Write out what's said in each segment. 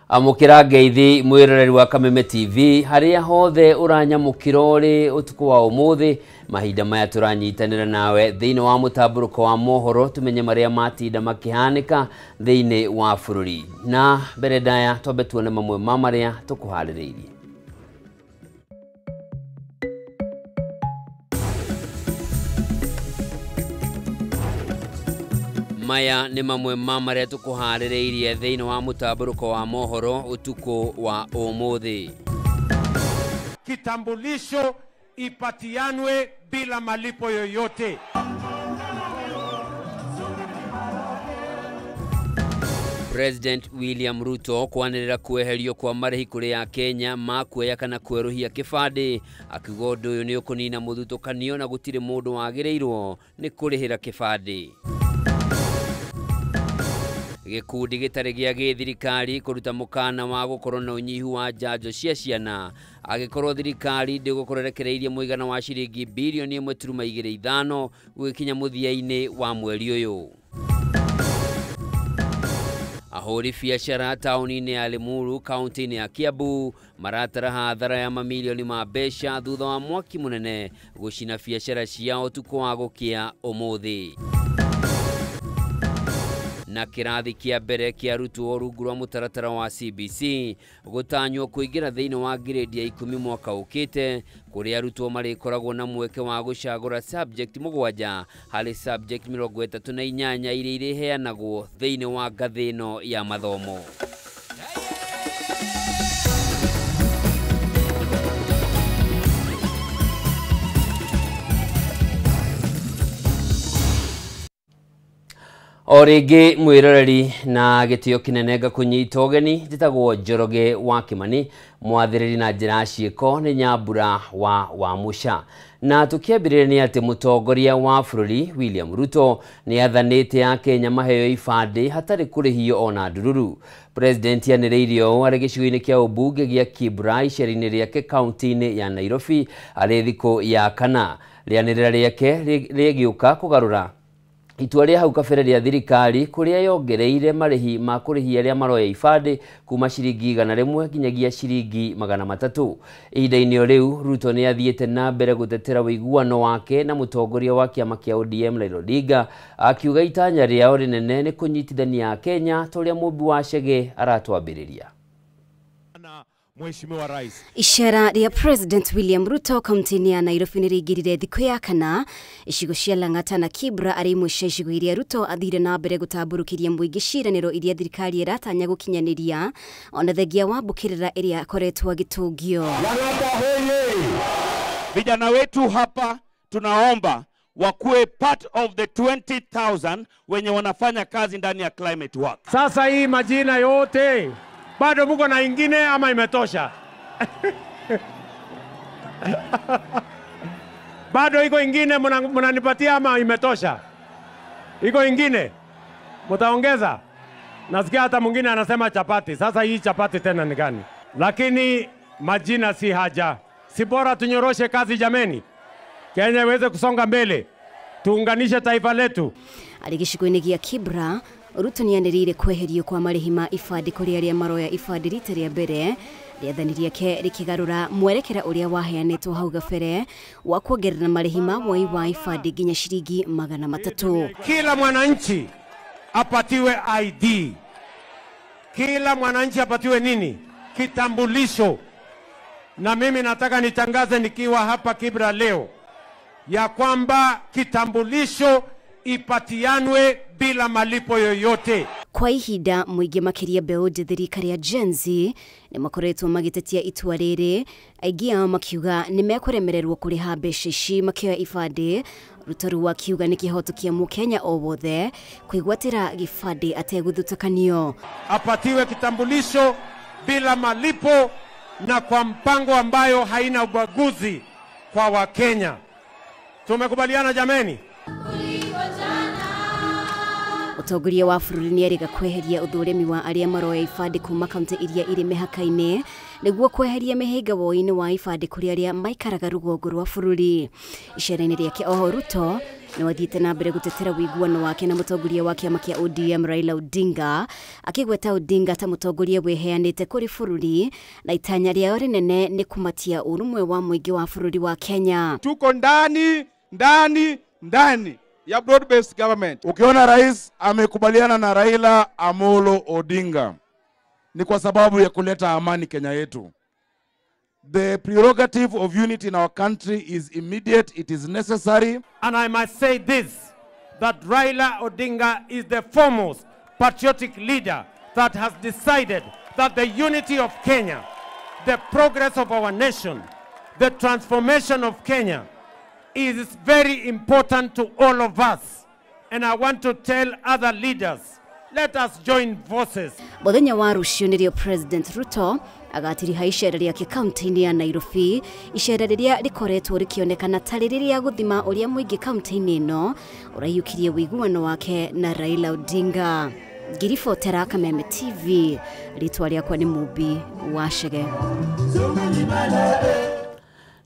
Amũkĩra ngeithi mwĩroreri wa Kameme TV harĩa hothe ũranyamũkĩra ũrĩ ũtukũ wa ũmũthĩ. Mahinda maya tũranyitanĩra nawe thĩinĩ wa mũtambũrũko wa mohoro tumenye marĩa matinda makĩhanĩka thĩinĩ wa bũrũri. Na mbere ndaya twambe tuone mamwe ma marĩa tũkũharĩrĩirie. Maya nĩ mamwe ma marĩa tũkũharĩrĩirie thĩinĩ wa mũtambũrũko wa mohoro ũtukũ wa ũmũthĩ. Kitambulisho ipatianwe bila malipo yoyote. President William Ruto kwanĩrĩra kweherio kwa marĩhi kũrĩ a Kenya ma kuoya kana kwerũhia kĩbandĩ, akiuga ũndũ ũyũ nĩ ũkũnina mũthutũkanio na gũtirĩ mũndũ wagĩrĩirwo nĩ kũrĩhĩra kĩbandĩ. Gĩkundi gĩtarĩ gĩa gĩthirikari kũruta mũkana wa gũkorwo na ũnyihu wa njanjo cia ciana angĩkorwo thirikari ndĩgũkorwo ĩrekereirie mũigana wa ciringi bilioni 1.25 gũgĩkinya mũthia-inĩ wa mweri ũyũ. Ahũri biacara taũni-inĩ ya Limuru kaunti-inĩ ya Kiambu maratara hathara ya mamilioni ma mbeca thutha wa mwaki mũnene gũcina biacara ciao ũtukũ wa gũkĩa ũmũthĩ. Na kĩrathi kĩa mbere kĩa arutwo rungu rwa mũtaratara wa CBC gũtanywo kũingĩra thĩinĩ wa grade ya 10 mwaka ũkĩte, kũrĩa arutwo marĩkoragwo na mweke wa gũcagũra subject 7 harĩ subject 38 iria irĩheanagwo thĩinĩ wa ngathĩ ĩno ya mathomo. O rĩngĩ mwĩroreri na gĩtĩo kĩnene ngakũnyita ũgeni, njĩtagwo Njoroge wa Kĩmani, mwathĩrĩri na njĩra ciĩko nĩ Nyambura wa Wamũca. Na tũkĩambĩrĩria nĩ atĩ mũtongoria wa bũrũri William Ruto nĩ athanĩte Akenya maheo ibandĩ hatarĩ kũrĩhio ona ndururu. President anĩrĩire ũũ arĩ gĩcigo-inĩ kĩa ũmbunge gĩa Kibra icera-inĩ rĩake kaunti-inĩ ya Nairobi arĩ thikũ ya kana. Rĩanĩrĩra rĩake rĩgĩũka kũgarũra itua rĩa hau kabere rĩa thirikari kũrĩa yongereire marĩhi ma kũrĩhia arĩa maroya ibandĩ kuma ciringi 100 nginyagia ciringi 300. Ihinda-inĩ o rĩu Ruto nĩ athiĩte na mbere gũtetera ũiguano wake na mũtongoria wa kĩama kĩa ODM Raila Odinga, akiuga itanya rĩao rĩnene nĩ kũnyitithania Akenya ta ũrĩa Mũmbi wa Chege aratwambĩrĩria. Mheshimiwa Rais. Icera rĩa President William Ruto kaunti-inĩ ya Nairobi nĩ rĩingĩrire thikũ ya kana. Icigo cia Lang'ata na Kibra arĩ imwe cia icigo iria Ruto athire na mbere gũtambũrũkĩria mũingĩ ciĩranĩro iria thirikari ĩratanya gũkinyanĩria ona thengia wa mbũkĩrĩra ĩrĩa akoretwo agĩtũngio. Lang'ata hoye! Vijana wetu hapa tunaomba wakuwe part of the 20,000 wenye wanafanya kazi ndani ya climate work. Sasa hii majina yote bado muko na ingine ama imetosha? Bado iko ingine mnanipatia ama imetosha? Iko ingine mtaongeza? Nasikia hata mwingine anasema chapati. Sasa hii chapati tena ni gani? Lakini majina si haja. Si bora tunyoroshe kazi jameni. Kenya iweze kusonga mbele. Tuunganishe taifa letu. Arĩ gĩcigo-inĩ gĩa Kibra Ruto nĩanĩrĩire kweherio kwa marĩhi ma ibandĩ kũrĩ arĩa maroya ibandĩ rita rĩa mbere. Rĩathani rĩake rĩkĩgarũra mwerekera ũrĩa waheanĩtwo hau gabere wa kuongerera marĩhi ma woi wa ibandĩ nginya ciringi 300. Kila mwananchi apatiwe ID. Kila mwananchi apatiwe nini? Kitambulisho. Na mimi nataka nitangaze nikiwa hapa Kibra leo ya kwamba kitambulisho ipatianwe bila malipo yoyote. Kwa ihinda mũingĩ makĩria mbeũ njĩthĩ rika rĩa Gen Z nĩ makoretwo magĩtetia itua rĩrĩ, aingĩ ao makiuga nĩ mekũremererwo kũrĩha mbeca ici makĩoya ibandĩ. Ruto rĩu akiuga nĩ kĩhoto kĩa mũkenya o wothe kwĩgwatĩra gĩbandĩ ategũthutũkanio. Apatiwe kitambulisho bila malipo na kwa mpango ambayo haina ubaguzi kwa Wakenya. Tumekubaliana jameni? Mũtongoria wa bũrũri nĩerĩga kweheria ũthũrimi wa arĩa maroya ibandĩ kuma kaunti iria irĩ mĩhaka-inĩ nĩguo kweheria mĩhĩnga woi-inĩ wa ibandĩ kũrĩ arĩa maikaraga rũgongo rwa bũrũri. Icera-inĩ rĩake oho Ruto Nĩ wathiĩte na mbere gũtetera ũiguano wake na mũtongoria wa kĩama kĩa ODM Raila Odinga, akĩgweta Odinga ta mũtongoria wĩheanĩte kũrĩ bũrũri na itanya rĩao rĩnene nĩ kũmatia ũrũmwe wa mũingĩ wa bũrũri wa Kenya. Tuko ndani ndani ndani ya broad based government. Ukiona rais amekubaliana na Raila Amolo Odinga ni kwa sababu ya kuleta amani Kenya yetu. The prerogative of unity in our country is immediate, it is necessary. And I must say this, that Raila Odinga is the foremost patriotic leader that has decided that the unity of Kenya, the progress of our nation, the transformation of Kenya is very important to all of us. And I want to tell other leaders, let us join forces. Mũthenya wa rũciũ nĩrĩo President Ruto agatiriha icera rĩake kaunti-inĩ ya Nairobi, icera rĩrĩa rĩkoretwo rĩkĩonekana tarĩ rĩrĩa gũthima ũrĩa mũingĩ kaunti-inĩ ĩno ũraiyũkirie ũiguano wake na Raila Odinga. Ngiribotera Kameme TV, rĩtwa rĩakwa nĩ Mumbi wa Chege.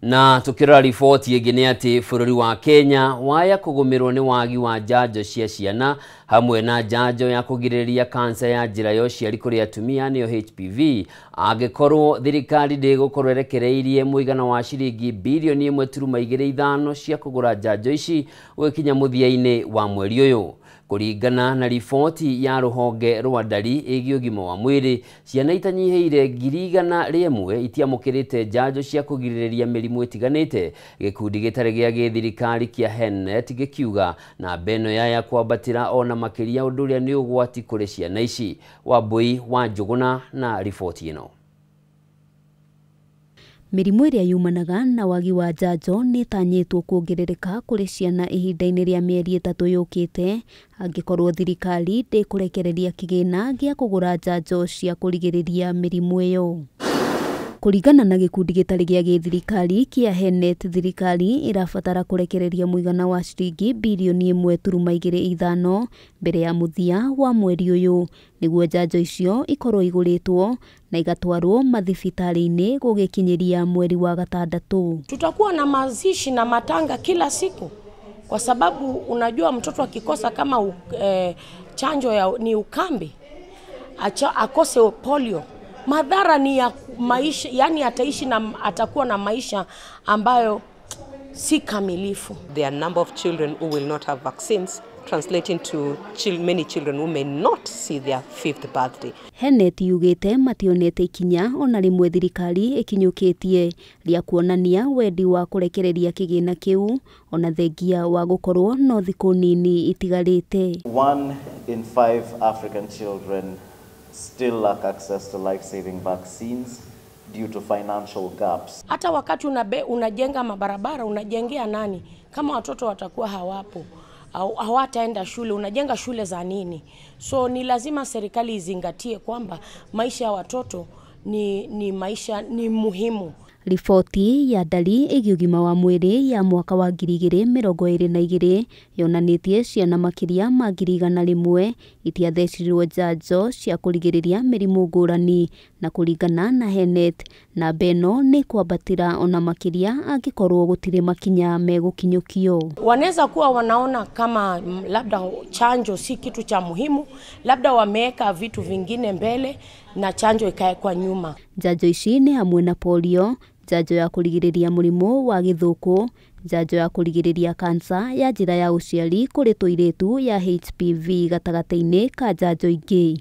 Na tukirora riboti ĩngĩ nĩ atĩ bũrũri wa Kenya waya kũgũmĩrwo nĩ wagi wa njanjo cia ciana hamwe na njanjo ya kũgirĩrĩria kansa ya njĩra ya ũciari kũrĩ atumia nĩyo HPV angĩkorwo thirikari ndĩgũkorwo ĩrekereirie mũigana wa ciringi bilioni 1.25 cia kũgũra njanjo ici gũgĩkinya mũthia-inĩ wa mweri ũyũ. Kũringana na riboti ya rũhonge rwa ndari ĩgiĩ ũgima wa mwĩrĩ, ciana itanyihĩire 101,000 itiamũkĩrĩte njanjo cia kũgirĩrĩria mĩrimũ ĩtiganĩte. Gĩkundi gĩtarĩ gĩa gĩthirikari kĩa Hennet gĩkiuga namba ĩno yaya kwambatĩra ona makĩria, ũndũ ũrĩa nĩ ũgwati kũrĩ ciana ici. Wambui wa Njũgũna na riboti ĩno. Mĩrimũ ĩrĩa yumanaga na wagi wa njanjo nĩ ĩtanyĩtwo kuongerereka kũrĩ ciana ihinda-inĩ rĩa mĩeri 3 yũkĩte angĩkorwo thirikari ndĩkũrekereria kĩgĩna gĩa kũgũra njanjo cia kũrigĩrĩria mĩrimũ ĩyo. Kũringana na gĩkundi gĩtarĩ gĩa gĩthirikari kĩa Hennet, thirikari ĩrabatara kũrekereria mũigana wa ciringi bilioni 1.25 mbere ya mũthia wa mweri ũyũ nĩguo njanjo icio ikorwo igũrĩtwo na igatwarwo mathibitarĩ-inĩ gũgĩkinyĩria mweri wa 6. Tutakuwa na mazishi na matanga kila siku kwa sababu unajua mtoto akikosa kama chanjo ya ni ukambi, akose polio, madhara ni ya maisha, yani ataishi na atakuwa na maisha ambayo si kamilifu. There are a number of children who will not have vaccines, translating to many children who may not see their 5th birthday. Hennet yugĩte mationete ikinya ona rĩmwe thirikari ĩkinyũkĩtie rĩa kuonania wendi wa kũrekereria kĩgĩna kĩu ona thengia wa gũkorwo no thikũ nini itigarĩte. 1 in 5 African children still lack access to life-saving vaccines due to financial gaps. Hata wakati unajenga mabarabara, unajengea nani? Kama watoto watakuwa hawapo au hawataenda shule, unajenga shule za nini? So ni lazima serikali izingatie kwamba maisha ya watoto ni maisha ni muhimu. Riboti ya ndari ĩgiĩ ũgima wa mwĩrĩ ya mwaka wa 2022 yonanĩtie ciana makĩria ma 100,000 itiathecirwo njanjo cia kũrigĩrĩria mĩrimũ ngũrani, na kũringana na Hennet namba ĩno nĩ kwambatĩra ona makĩria angĩkorwo gũtirĩ makinya megũkinyũkio. Wanaweza kuwa wanaona kama labda chanjo si kitu cha muhimu, labda wameweka vitu vingine mbele na chanjo ikawekwa nyuma. Njanjo ici nĩ hamwe na polio, njanjo ya kũrigĩrĩria mũrimũ wa gĩthũkũ, njanjo ya kũrigĩrĩria kansa ya njĩra ya ũciari kũrĩ tũirĩtu ya HPV gatagatĩ-inĩ ka njanjo ingĩ.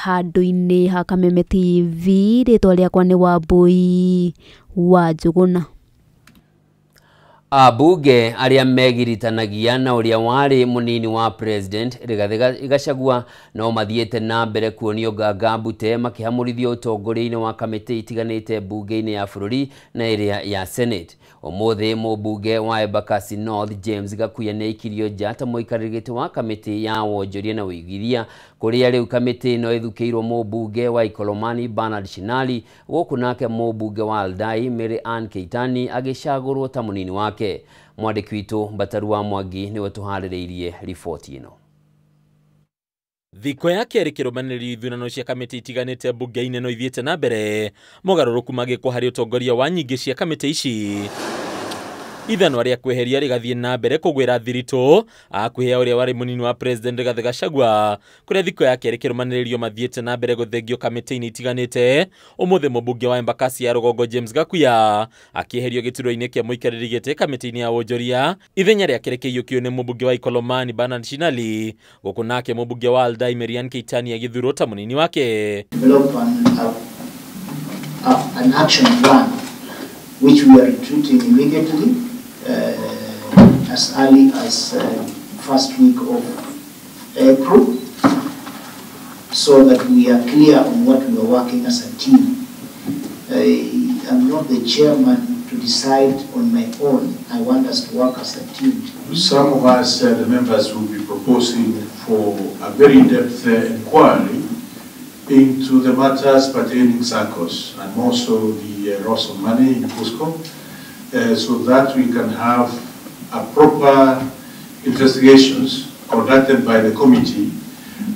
Handũ-inĩ ha Kameme TV, rĩtwa rĩakwa nĩ Wambui wa Njũgũna. Ambunge arĩa megiritanagia na ũrĩa warĩ mũnini wa president Rigathi Gachagua no mathiĩte na mbere kuonio nganga mbute makĩhamũrithio ũtongoria-inĩ wa kamĩtĩ itiganĩte mbunge-inĩ ya bũrũri na ĩrĩa ya Senate. Ũmũthĩ mũmbunge wa Embakasi North James Gakuya nĩaikirio nja ta mũikarĩri gĩtĩ wa kamĩtĩ ya wonjoria na ũigithia, kũrĩa rĩu kamĩtĩ ĩno ĩthukĩirwo mũmbunge wa Ikolomani Bernard Shinali, gũkũ nake mũmbunge wa Aldai Mary Ann Keitani agĩcagũrwo ta mũnini wake. Mwandĩki witũ Mbataru wa Mwangi nĩwe tũharĩrĩirie riboti ĩno. Thikũ ya kerĩ kĩrũmanĩrĩrio ithurano cia kamĩtĩ itiganĩte mbunge-inĩ no ithiĩte na mbere, mogarũrũku magĩkwo harĩ ũtongoria wa nyingĩ cia kamĩtĩ ici. Ithanwa rĩa kweheria rĩgathiĩ na mbere kũgwĩra thiritũ akuhĩ ũrĩa warĩ mũnini wa president Rigathĩ Gachagua kũrĩa thikũ ya kerĩ kĩrũmanĩrĩrio mathiĩte na mbere gũthengio kamĩtĩ-inĩ itiganĩte. Ũmũthĩ mũmbunge wa Embakasi ya rũgongo James Gakuya akĩeherio gĩturwa-inĩ kĩa mũikarĩri gĩtĩ kamĩtĩ-inĩ ya wonjoria. Ithenya rĩake rĩkĩiyũkio nĩ mũmbunge wa Ikolomani Bernard Shinali, gũkũ nake mũmbunge wa Aldai Marian Keitani agĩthurwo ta mũnini wake. Develop an action plan which we are retreating immediately as early as first week of April, so that we are clear on what we are working as a team. I am not the chairman to decide on my own. I want us to work as a team. Some of us, the members, will be proposing for a very in-depth inquiry into the matters pertaining SACCOS and also the loss of money in KUSCCO, so that we can have a proper investigations conducted by the committee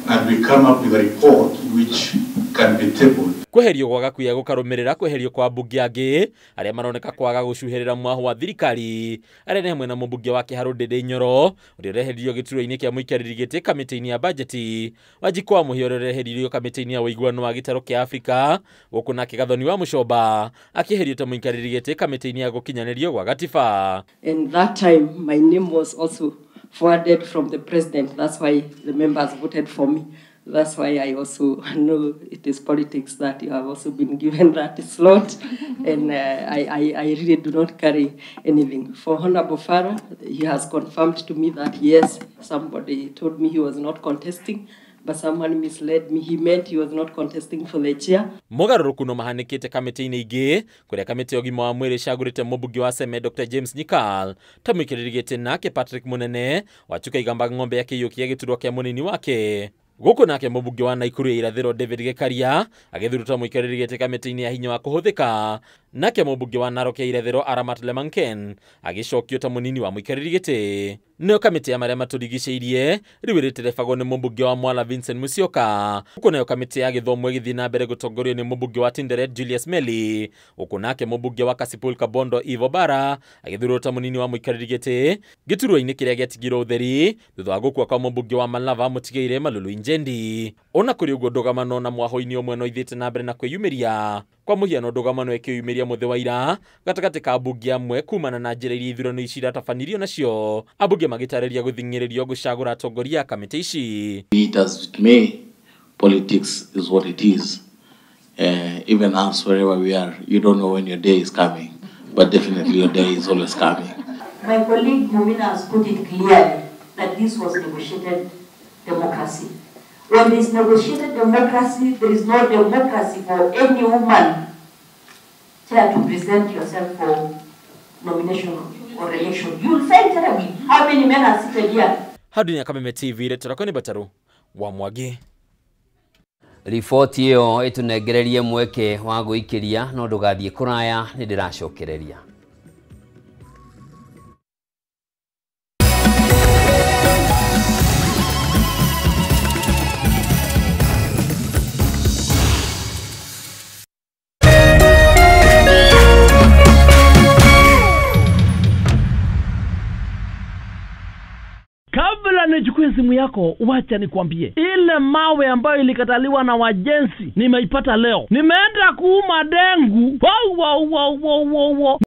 and we come up with a report which can be tabled. Kweherio gwa Gakuya gũkarũmĩrĩra kweherio kwa mbunge angĩ arĩa maroneka kwaga gũcuhĩrĩra mwaho wa thirikari arĩa nĩ hamwe na mũmbunge wa Kĩharũ Ndĩndĩ Nyoro ũrĩa ũreheririo gĩturwa-inĩ kĩa mũikarĩri gĩtĩ kamĩtĩ-inĩ ya bajeti, Wanjikũ wa Mũhia ũrĩa ũreheririo kamĩtĩ-inĩ ya ũiguano wa gĩtarũ kĩa Afrika, gũkũ nake Gathoni wa Mũcomba akĩeherio ta mũikarĩri gĩtĩ kamĩtĩ-inĩ ya gũkinyanĩrio gwa gatiba. And that time my name was also forwarded from the president. That's why the members voted for me. That's why I also know it is politics that you have also been given that slot. And I really do not carry anything. For Honorable Farah, he has confirmed to me that yes, somebody told me he was not contesting, but someone misled me. He meant he was not contesting for the chair. Mogarũrũku no mahanĩkĩte kamĩtĩ-inĩ ingĩ kũrĩa kamĩtĩ ya ũgima wa mwĩrĩ ĩcagũrĩte mũmbunge wa Seme Dr. James Nyikal ta mũikarĩri gĩtĩ, nake Patrick Munene wachuka igamba ng'ombe akĩiyũkia gĩturwa kĩa mũnini wake. Gũkũ nake mũmbunge wa Naikuru ya irathĩro David Gĩkaria agĩthurwo ta mũikarĩri gĩtĩ kamĩtĩ-inĩ ya hinya wa kũhũthĩka, nake mũmbunge wa Narok ya irathĩro Aramat Lemanken agĩcokio ta mũnini wa mũikarĩri gĩtĩ. Nĩyo kamĩtĩ ya marĩa matũrigicĩirie rĩu ĩrĩterebagwo nĩ mũmbunge wa Mwala Vincent Musyoka, huku nayo kamĩtĩ ya gĩthomo ĩgĩthiĩ na mbere gũtongorio nĩ mũmbunge wa Tinderet Julius Meli, huku nake mũmbunge wa Kasipul Kabondo Ivo Bara agĩthurwo ta mũnini wa mũikarĩri gĩtĩ gĩturwa-inĩ kĩrĩa gĩatigirwo ũtheri thutha wa gũkua kwa mũmbunge wa Malava Mũtigaire Malulu Injendi. Ona kũrĩ ũguo ndũgamano na mwaho-inĩ ũmwe no ithiĩte na mbere na kwĩyumĩria. Kwa mũhiano ndũgamano ĩkĩyumĩria mũthĩ wa ira gatagatĩ ka ambunge amwe kumana na njĩra iria ithurano ici iratabanirio nacio, ambunge magĩtarĩria gũthing'ĩrĩrio gũcagũra atongoria a kamĩtĩ ici. Be it as it may, politics is what it is. Even us, wherever we are, you don't know when your day is coming, but definitely your day is always coming. My colleague Mumina has put it clearly that this was negotiated democracy. When there is negotiated democracy, there is no democracy for any woman chair to present yourself for nomination or election. You will fail terribly. How many men are seated here? Hadu Kameme TV, rĩtwa nĩ Bataru wa Mwangi. Riboti ĩyo ĩtũnengererie mweke wa gũikĩria no ndũgathiĩ kũraya, nĩ ndĩracokereria. Kabla nichukue simu yako, wacha nikwambie, ile mawe ambayo ilikataliwa na wajenzi nimeipata leo. Nimeenda kuuma dengu. Wow, wow, wow, wow, wow.